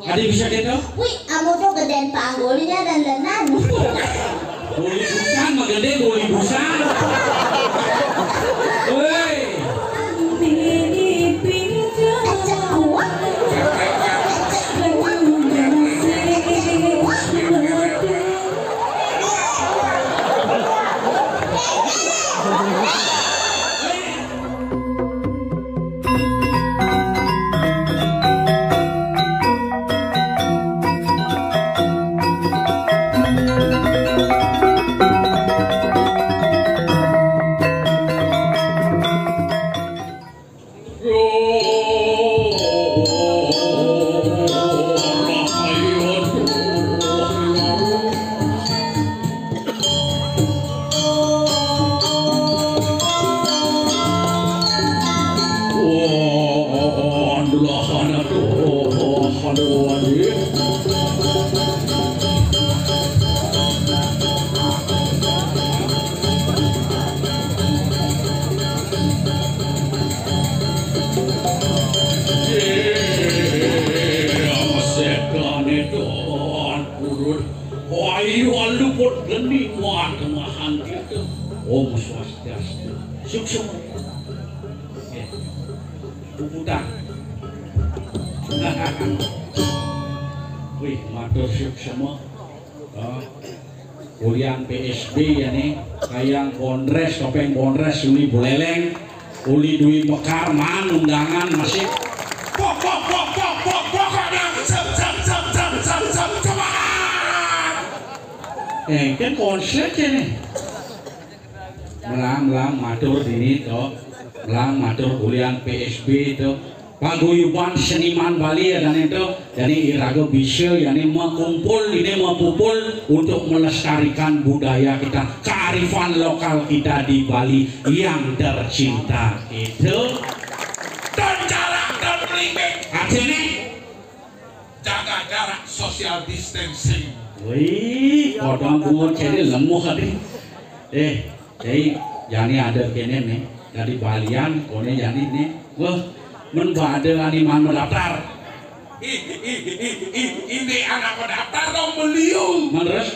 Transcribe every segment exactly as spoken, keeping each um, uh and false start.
Adi bisa gitu? Wih, amu tuh gedén panggulnya dan lenan. Boli busan mah gedé, boli busan. Woi. Cacak kuat. Wah, iya, luput geni, wah, dengahan gitu. Om Swastiastu. Suksma. Ya. Puputan. Wih, matur suksma. Ah. Ulian P S B ya nih, kayang bondres, topéng bondres, uli buléléng, uli dui mekar, man undangan masih. Pok, pok, pok, pok, pok, pokoknya, sep, sep, sep, sep, sep, sep, semangat. Eh, kan konslet ya nih. Melang, melang, matur dini to. Melang, matur ulian P S B to. Paguyuban seniman Bali ya dan itu. Jadi iraga bisa ya ini mekumpul, ini mepupul untuk melestarikan budaya kita, kearifan lokal kita di Bali yang tercinta itu. Dan jarak dan melibing. Artinya jaga jarak, social distancing. Wih, kodong bungut jadi lemuh tadi. Eh, jadi, jani ada kéné nih, dari Balian, koné jani nih. Wah, men badé ani man mendaftar. Ih, ih, ih, ih, ih, ini anak mendaftar dong beliau. Man terus?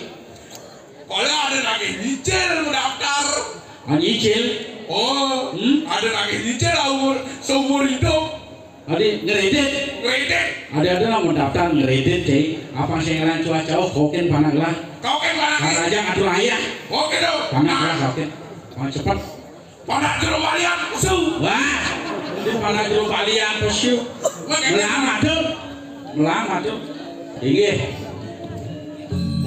Kalau ada lagi nyicil mendaftar. Ah, nyicil? Oh, hmm? Ada lagi nyicil umur, seumur hidup. Adi ngredit. Ngredit. Ada-ada lah mau daftar ngredit, cai. Apa sih ngelain cuaca? Oh, kokin panak lah. Kokin panak. Karaja ngatur ayah. Kokin dong. Panak lah, kokin. Panak cepet. Panak jero balian, pesu. Wah, ini panak jero balian, pesu. Melang atuh. Melang atuh. Inggih.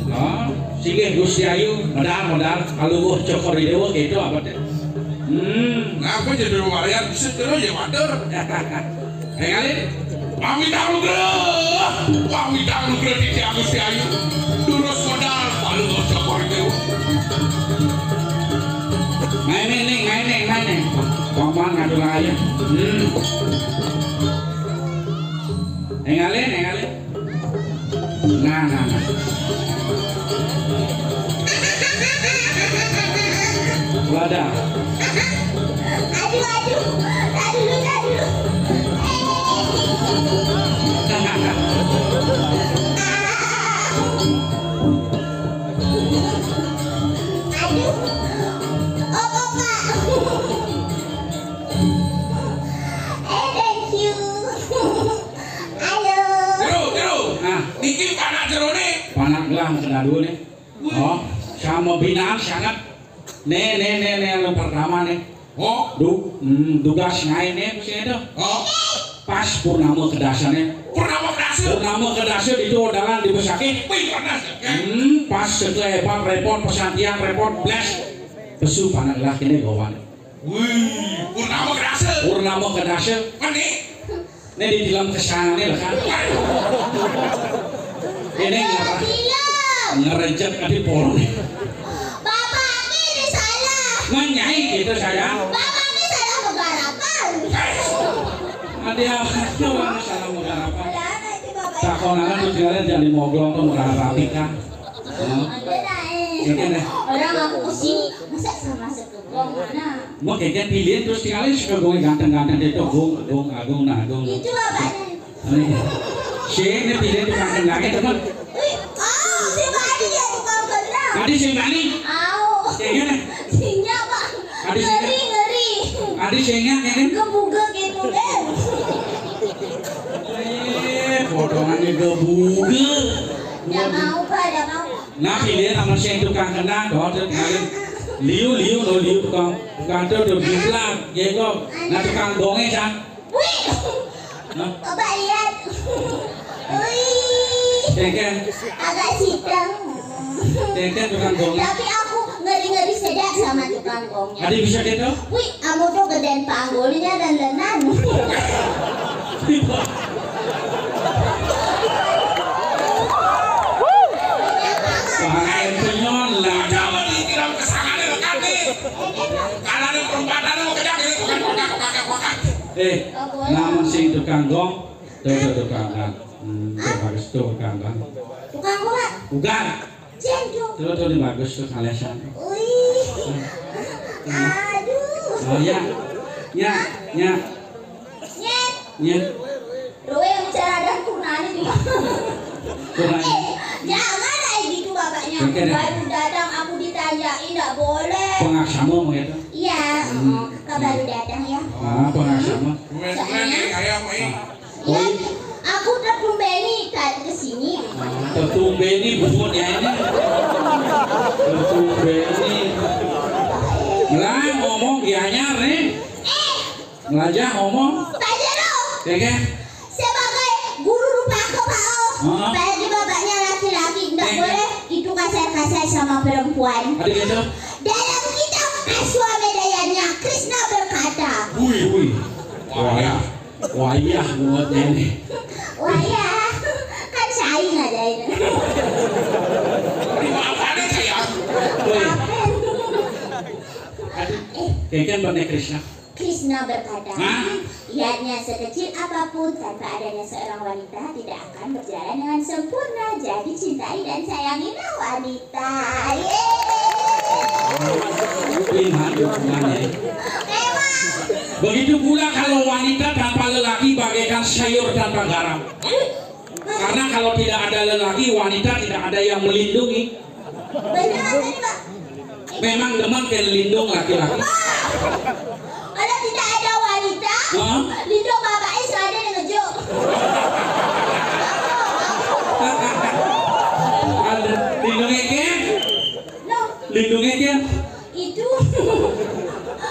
Oh, singgih Gusti Ayu, medal, medal, kaluwuh Cokor Idewa gitu apa teh? Hmm. Ngapa jadi lumayan bisa terus ya, Wader? Ningali, pamit aku, Bro. Pamit aku, Bro, di Gusti Ayu. Terus medal, kaluwuh Cokor Idewa. Main nih, main nih, main nih. Paman ngadu aja. Hmm. Ningali, ningali. Nah, nah, nah. Wadah. Aduh, aduh, aduh, aduh. Aduh. Oh, Bapak. Eh, thank you. Halo. Jero, jero. Nah, niki panak jerone. Panak gelang kena dua nih. Oh, sama binaan sangat. Nih, nih, nih, nih, yang pertama nih. Oh, du, hmm, dugas ngain nih, mesti itu. Oh. Pas purnama kedasane. Purnama kedasa. Purnama kedasa itu dalan di Besakih. Wih, panas ya, kan? Hmm, pas setelah hebat repot pesantian repot blas. Pesu panak lah kene gawan. Wih, purnama kedasa. Purnama kedasa. Mane? Ini di dalam kesana nih lah kan. Ini ngerah. Ngerencet ke di polong. Bapak ini salah. Menyai gitu sayang. Bapak ini salah menggarapan. Ada apa tuh orang salah menggarapan? Ada anak itu Bapak. Takonan tuh kalian jadi moglong tuh menggarapan kan. Ada lah, eh. Ini deh. Orang aku ke sini, masa sama sekelompok mana? Mau kayak pilihan terus tinggalin suka gue ganteng-ganteng deh tuh, Agung, Agung, Agung, nah, Agung. Itu bapaknya. Ini. Sing, né pilih tukang kendangé, temen. Wih, ah, si Bali ya tukang kendang. Tadi sing Bali. Au. Sing ngene. Sing apa? Tadi sing ngeri, ngeri. Tadi sing ngene. Gebugek gitu deh. Eh, potongannya gebugek. Nggak mau, Pak, nggak mau. Nah, pilih nama sing tukang kendang, kok, tuh, kemarin. Liu, liu, lo liu tukang, tukang tuh, tuh, biblak, jengkok. Nah, tukang gongé, San. Wih. Hah? Bapak lihat. Wih. Kengkeng. Agak sidang. Kengkeng tukang gongé. Tapi aku ngeri-ngeri sedap sama tukang gongnya. Ada bisa gitu? Wih, kamu tuh gedén panggulnya dan lenan. Wah, penyon lah. Coba ditiram ke sana deh, Kak, nih. Kalau ada perempatan, mau kejar, gitu, bukan, bukan, bukan, bukan. Eh, nama sing tukang gong, tuh, tuh, tukang gong. Hmm, tuh, bagus tuh, tukang gong. Tukang gong, Pak? Bukan. Jendong. Tuh, tuh, ini bagus tuh, kalesan. Wih. Hmm. Aduh. Oh, ya. Ya, ya. Nyet. Ya. Roe yang bicara dan Kurnani di mana? Kurnani. Eh, jangan kayak gitu bapaknya. Oke, dah. Baru datang aku ditanyain, nggak boleh. Pengaksama mau gitu? Iya, hmm, heeh. Kak baru datang ya. Ah, pengaksama. Soalnya, ayam, eh. Ah. Iya, aku tertumbeni tadi ke sini. Ah, tertumbeni buat ya ini. Tertumbeni. Lah ngomong dia nyari. Eh, Ngelajah ngomong. Pak Jero. Ya kan? Sebagai guru rupa aku, Pak O. Heeh. Apalagi bapaknya laki-laki, nggak boleh gitu kasar-kasar sama perempuan. Ada gitu? Dalam kitab Aswamedayanya, Krishna berkata. Wih, wih. Wayah. Wayah buatnya ini. Wayah. Kan saing ada ini. Wih. Aduh, kayaknya bener Krishna. Krishna berkata, hah? Niatnya sekecil apapun, tanpa adanya seorang wanita tidak akan berjalan dengan sempurna. Jadi cintai dan sayangilah wanita. Yeay. Memang. Begitu pula kalau wanita tanpa lelaki bagaikan sayur tanpa garam. Karena kalau tidak ada lelaki, wanita tidak ada yang melindungi. Benar, Pak. Memang demen ke lindung laki-laki. Kalau tidak ada wanita, hah? Lindung bapaknya sudah ada yang ngejuk. Ada lindungnya ke? No. Lindungnya ke? Itu.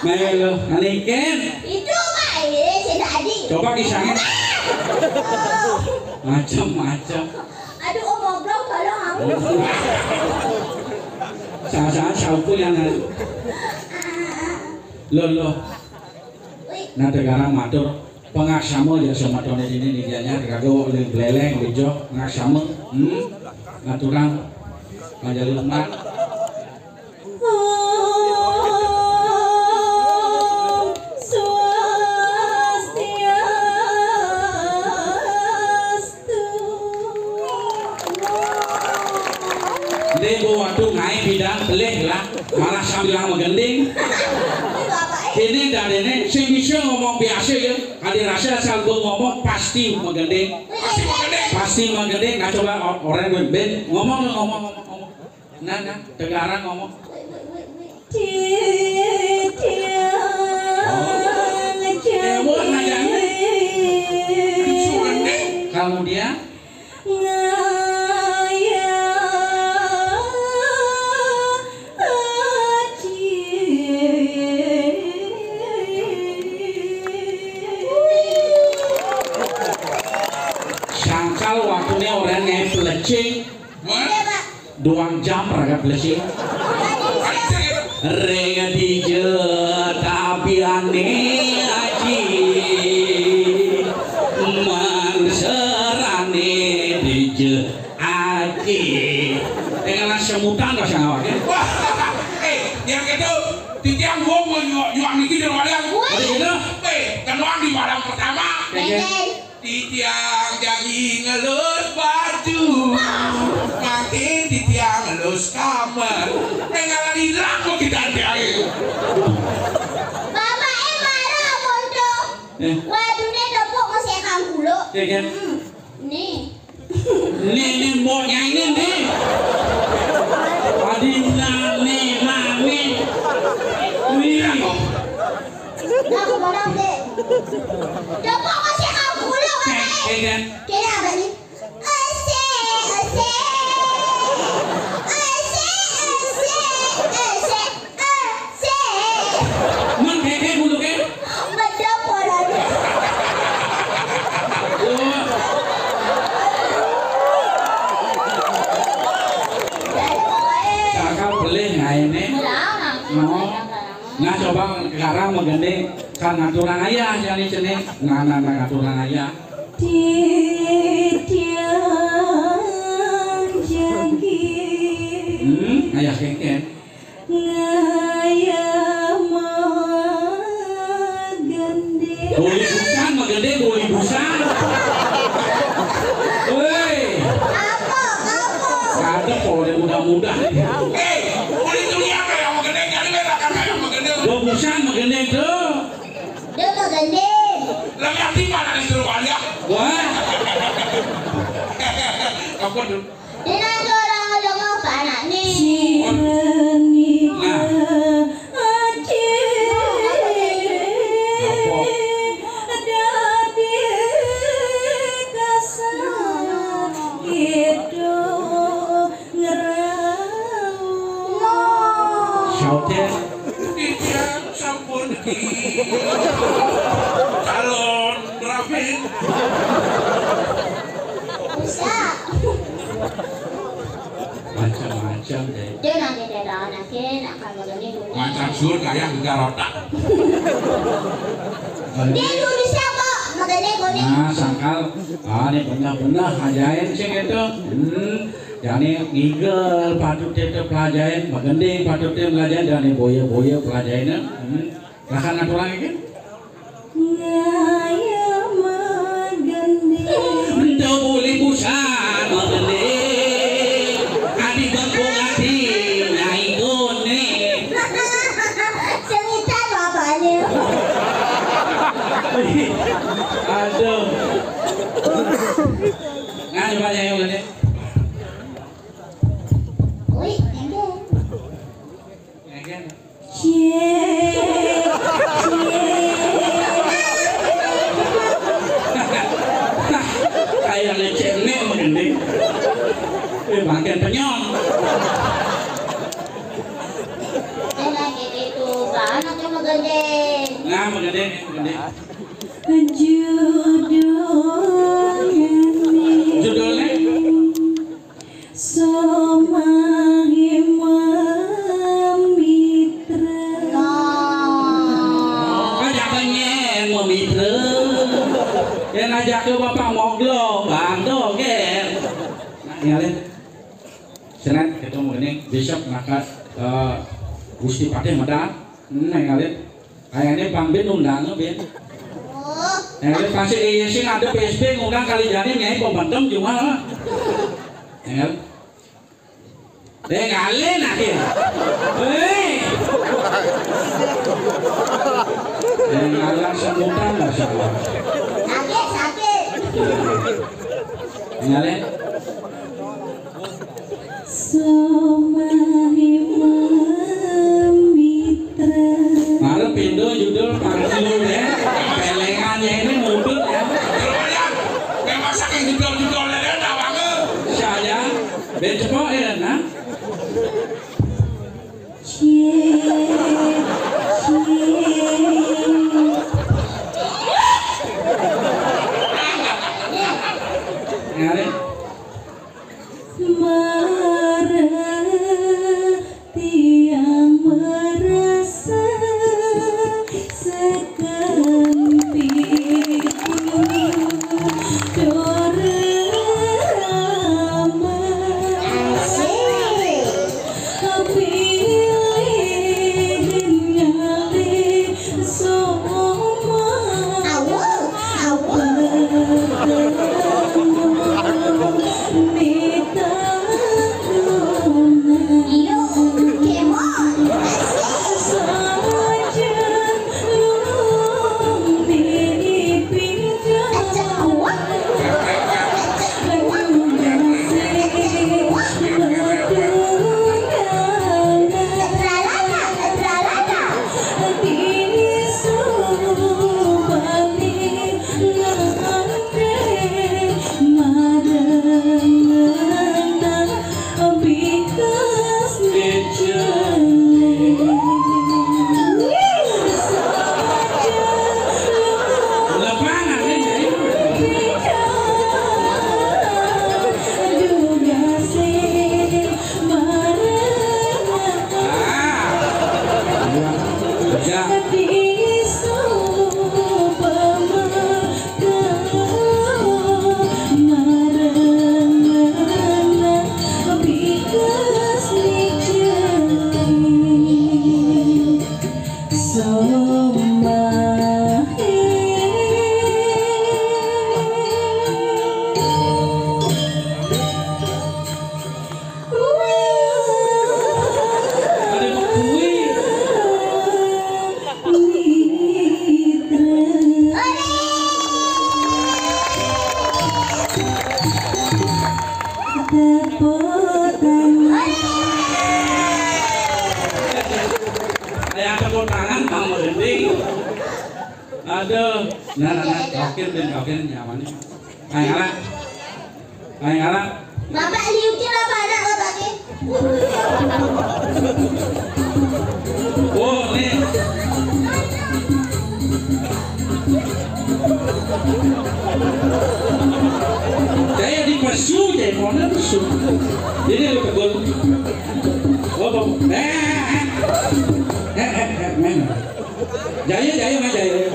Melo, aniken. Itu, Pak. Eh, saya tadi. Coba kisahnya. Ah. Macam-macam. Aduh, Om Oblong, tolong aku. Saat-saat sauku yang lo lo. Nah, sekarang matur pengaksama ya sama Tony ini nih dianya kagak oleh beleleng bejo pengaksama. Hmm? Aturan majalah umat. Om Swastiastu. Ini bu waktu ngai bidang pelih lah, malah sambil megending. Ini dan ini sing bisa ngomong biasa ya, kali rasa asal gua ngomong pasti megending. Pasti megending. Nah, coba o-, orang gue ben ngomong, ngomong, ngomong, ngomong. Nah, nah, sekarang ngomong. Titiang. Oh. Dewa Najani. Kemudian? Ngaya aji. Sangkal waktunya orang yang pelecing. Wah. Duang jam raga pelesi. Ring dija tabiane aji. Manserane dija aji. Dengan semutan lah sang awake. Wah, eh, yang itu titiang gua mau nyuak, nyuak niki di luar yang. Ada gitu? Eh, kenuan di malam pertama. Iya. Titiang jagi ngelus baju, makin titiang ngelus kamar. Tinggal hilang kok kita nanti air. Bapak eh marah bondo. Eh. Waduh, nih tepuk masih kangkulo. Iya, kan? Hmm. Nih. Nih, nih, mboknya ini, nih. Adinda, nih, nah, nih. Nih. Aku mau nang, Dek. Coba masih aku lo, Dek, Dek. Kira apa nih? Ese, ese. Ese, ese, ese. Sik. Men kéké buluké. Medhep polane. Wah. Cakep belih ngaéné. Nah, coba sekarang magending kan ngaturang ayah jani cenah. Nah, nah, nah, ngaturang ayah. Titiang jagi. Hmm, ayah kéké. Ngayah magending. Boleh busan, magending, boleh busan. Woi. Apa, apa? Ada poleh mudah-mudah. Eh, boleh itu dia apa yang magending? Jadi beda kan yang magending. Dua busan magending tuh. Dia magending. Lah, yang tiba nanti suruh kalian. Wah. Apa tuh? Dina ora ngelongo panakne. Sira nika aji dadi kasar itu ngerau. Saudara. Titiang sampun calon rabin. Bisa. Macam-macam deh. Dia nanti dia tahu nanti nak kamu gini dulu. Macam sur kayak gegar otak. Dia dulu bisa kok, makanya gini. Nah, sangkal, ah, ini benar-benar ajaib sih gitu. Hmm. Jani ngigel patut tetep pelajain, magending patut tetep pelajain, jani boya-boya pelajain. Hmm. Rakan aturang iki? Ngayah magending. Ento boleh busan magending. Adi bengkung adi nyai gone. Semitan bapaknya. Aduh. Nah, coba nyai gone. Wih, enggak. Enggak. Cie, cie. Kayak lecet nih, mending. Eh, makin penyong. Enak gitu, Pak. Anaknya mau gede. Nah, mau gede, mau gede. Judulnya. Judulnya? Somahi mamitra. Ajaknya mamitra. Yang ajak ke Bapak Moglo, Bang Doger. Nah, ya, Lin. Senat ketemu ini, besok maka, eh, Gusti Patih Medal. Hmm, ya, Lin. Kayaknya Bang Ben undang, Ben. Oh. Eh, lu pasti iya sih ada P S B ngundang kali jadi nyai pembentem cuma. Ya. Eh, ngalih akhir. Hei. Eh, ngalah sebutan masalah. Sakit, sakit. Ngalih. Somahi mamitra. Mare pindho judul panggilu ya. Pelengan ya ini mudut ya. Memang saking judul-judulnya dia tak wangi. Saya ben cepok ya, nah. Cie, cie. Ngarep. Mara tiang merasa sekan pitu dorama. Yang tepuk tangan mau merinding. Aduh, nah, nah, nah, oke, ben, oke, nyaman nih. Ayo, anak. Ayo, anak. Bapak liutin apa anak lo tadi? Oh, nih. Saya di pesu, saya mau pesu. Ini lo tegur. Oh, eh, eh, eh, eh, eh, main. Jaya, Jaya, Mas, Jaya.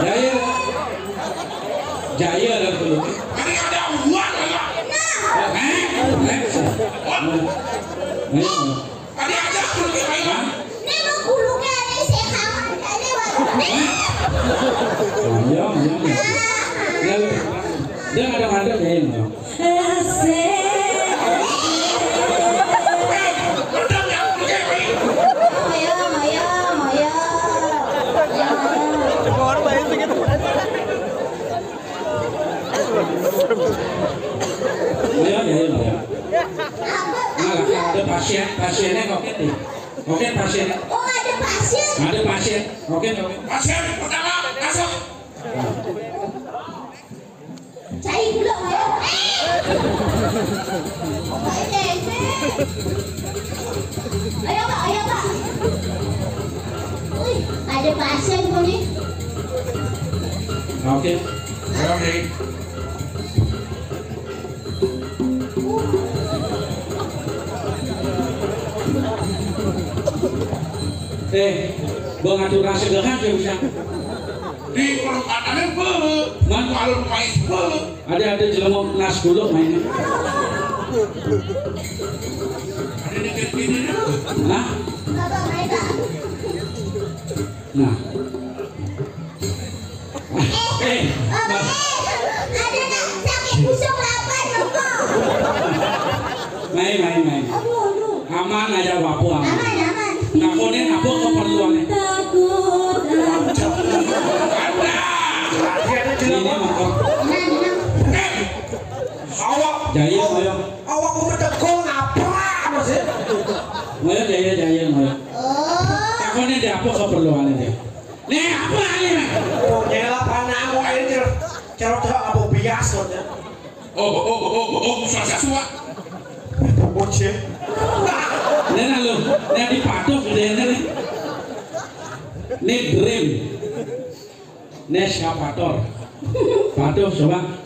Jaya. Jaya ada dulu. Tadi ada uang, ada. Eh, eh. Ayo. Tadi ada dulu, ayo. Hah? Ini mau gulungnya ada sehat, ada warna. Ayo, ayo. Dia ada, ada, Jaya. Ayo, ayo, ayo. Nah, ada pasien, pasiennya kok gitu. Oke, pasiennya. Oh, ada pasien. Ada pasien. Oke, oke. Pasien pertama masuk. Nah. Cai gula mayo. Ayo, Pak, ayo, Pak. Wih, ada pasien kok nih. Oke. Ayo, Dik. Eh, gua ngatur rasa gak kan, bisa. Di perempatan be. Man? Kalau main be. Ada, ada jelema nas gulung mainnya. Ada dikit gini. Hah? Nah. Eh, Bapak, eh, ada nak sakit busuk lapar, Bapak. Main, main, main. Aduh, aduh. Aman aja, Bapak, aman. Aman, aman. Takonin apa keperluannya? Takut. Ada. Ini mah. Nah, nah. Awak. Jaya, ayo. Awak ku medekung apa, Mas, ya? Ayo, Jaya, Jaya, ayo. Oh. Takonin dia apa keperluannya dia? Nih, apa ini, Mas? Oh, nyela panahmu aja, Cel. Cel, cel, apa bias, kok, ya? Oh, oh, oh, oh, oh, susah, susah. Bocil. Ini nah, lo. Ini dipatok, gedenya, nih. Ini dream. Neskapator. Patuh, coba.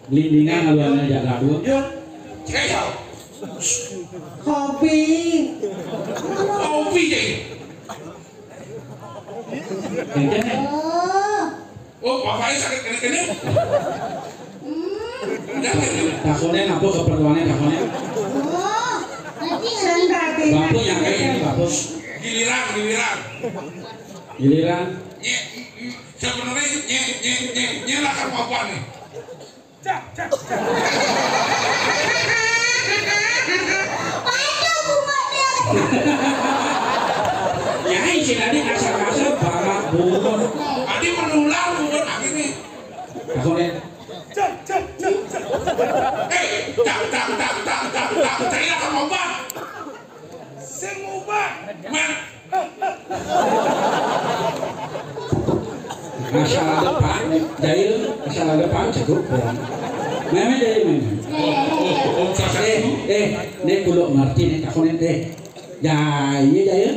Lindingan, aluannya jaga dua. Yun. Cekal. Kopi. Kopi, ya. Kayaknya. Oh, bapaknya sakit kene-kene. Takonin apa keperluannya, takonin? Oh, nanti, nanti. Bapak yang kayak ini, Bapak. Giliran, giliran. Giliran. Nye, nye, sebenarnya nye, nye, nye, nye lah kan apa nih? Waduh, bunga dia. Ya, isi tadi kasar-kasar, barak, bunga. Tadi menular, bunga akhirnya. Aku nih. Eh, tak, tak, tak, tak, tak, tak, tak, iya, kan obat. Sing obat. Man. Masalah depan, Jail, masalah depan cukup, ya. Meme, Jail, meme. Oh, oh, oh, oh, salah satu. Eh, eh, ini kulo ngerti nih, takonin, eh. Jail, Jail.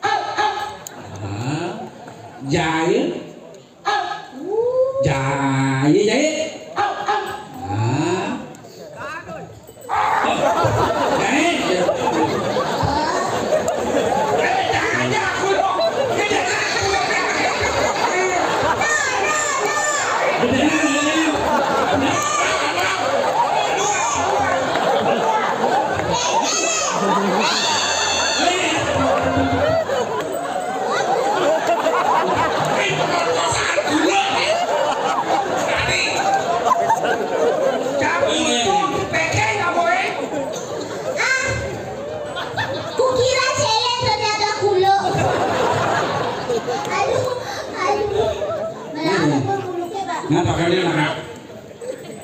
Ah, Jail. Jaye, jaye. Ah. Jaye. Eh, tanya aku dong. Ini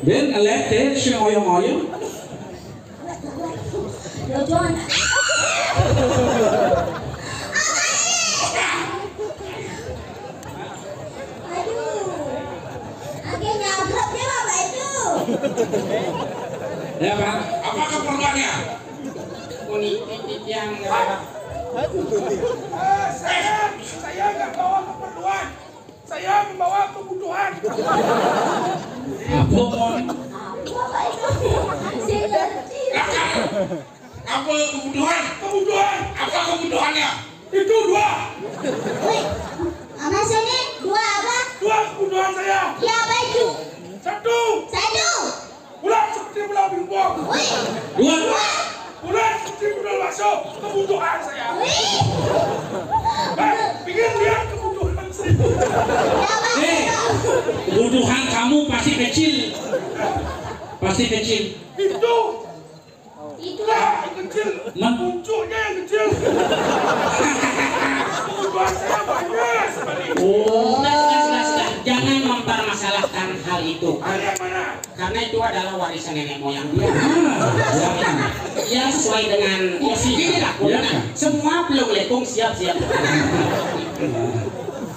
Ben, elek téh, sing oyong-oyong. Aduh. Oke, nyablak dia, Bapak itu. Ya, Pak. Apa keperluannya? Kuning titik yang ngerah. Eh, saya, saya nggak bawa keperluan. Saya membawa kebutuhan. Apa, Mon? Apa, Bapak itu? Saya ngerti. Apa kebutuhan? Kebutuhan. Apa kebutuhannya? Itu dua. Wih, Mama sini dua apa? Dua kebutuhan saya. Ya, apa itu? Satu, Satu. Bulat seperti bola pingpong. Wih. Dua. Bulat seperti bola masuk. Kebutuhan saya. Wih. Eh, pikir lihat kebutuhan saya. Ya, Pak. Eh, kebutuhan kamu pasti kecil. Pasti kecil. Itu Itu. Nah, yang kecil. Men- Pucuknya yang kecil. Kebutuhan saya banyak sekali. Oh. Sudah, sudah, sudah, sudah. Jangan mempermasalahkan hal itu. Ada yang mana? Karena itu adalah warisan nenek moyang dia. Ah, ya. Ya, sesuai dengan posisi lah. Ya, kan? Semua belum lekung siap-siap.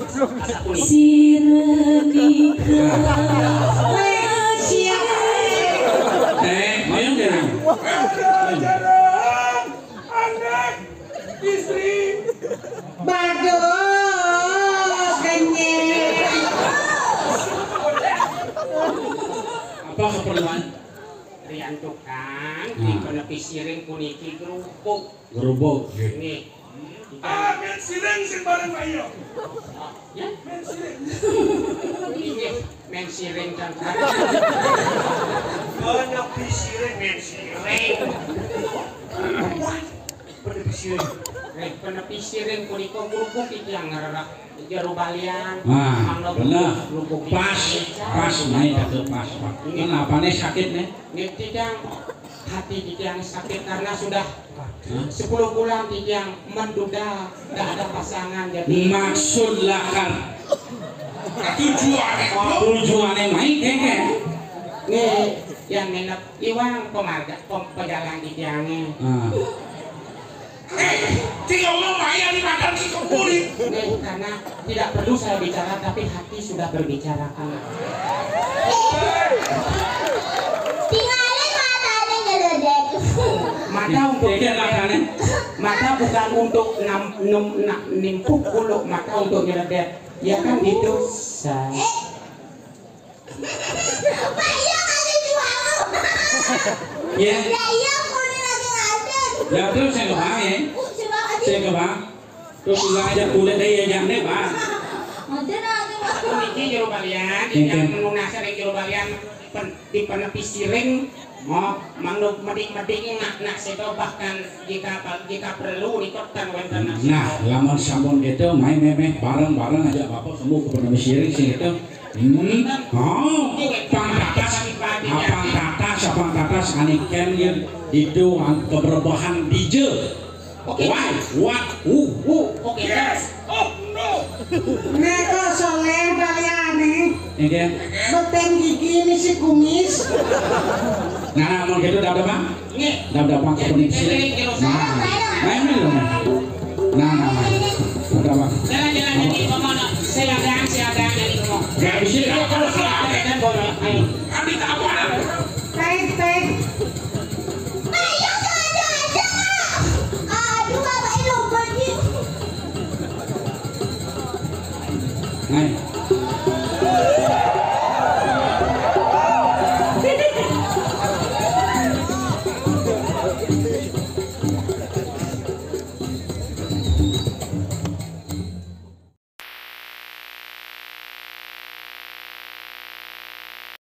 Asap kuning. Sireni Eh, mau yang mana? Jarang anak istri. Baduh, kenyek. Apa keperluan? Rian tukang, Hmm. di penepi siring puniki gerubuk. Gerubuk. Nih. Ah, main siring sing bareng ayo. Ya, Main siring. ini main siring kan. Penepi siring, main siring. Penepi siring. Nih, penepi siring punika gerubuk iki yang ngererak jero balian. Nah, Mangga bener. Gerubuk Pas, iki. pas, naik ke pas, Pak. Kenapa nih sakit nih? Nih, titiang, hati titiang sakit karena sudah sepuluh bulan titiang menduda, tidak ada pasangan. Jadi Maksud lakar. Tujuannya Tujuannya main kengkeng. nih yang nginep iwang pemarga pem, pejalan titiangnya. Nah. Eh, tinggal mau main di makan si kebuli. Nih, karena tidak perlu saya bicara, tapi hati sudah berbicara. Tinggalin matanya nyeledek. Mata untuk Iya, makanya. mata bukan untuk nam, num, na, nimpuk bulu, mata untuk nyeledek. Ya kan gitu. Sa- Pak, iya kasih jual. Ya. Ya iya, kulit lagi ngadeg. Ya, terus saya kebang ya. Uh, coba aja. Saya kebang. Terus juga aja kulit deh ya, jangan deh, Bang. Ada lagi, Pak. Puniki jero balian, Iya. Yang melunaskan yang jero balian pen, di penepi siring, mau mangduk medik-medik nak nak sedo bahkan jika jika perlu ikutkan wonten nak Nah, lamun sampun gitu, main memeh bareng-bareng aja Bapak kamu ke penepi siring sih gitu. Hmm. Oh, pang tatas, apang tatas, apang tatas aniken gitu, an keberbahan D J. Oke. Why? What? Uh, uh. Oke. Yes. Oh, no. Neko soleh baliane. Ini dia. Beteng gigi misi kumis. Nah, nah, mau gitu dah, Bang. Nggih. Dah, dah, Bang, ke penepi siring. Nah, main dulu. Nah, nah, nah.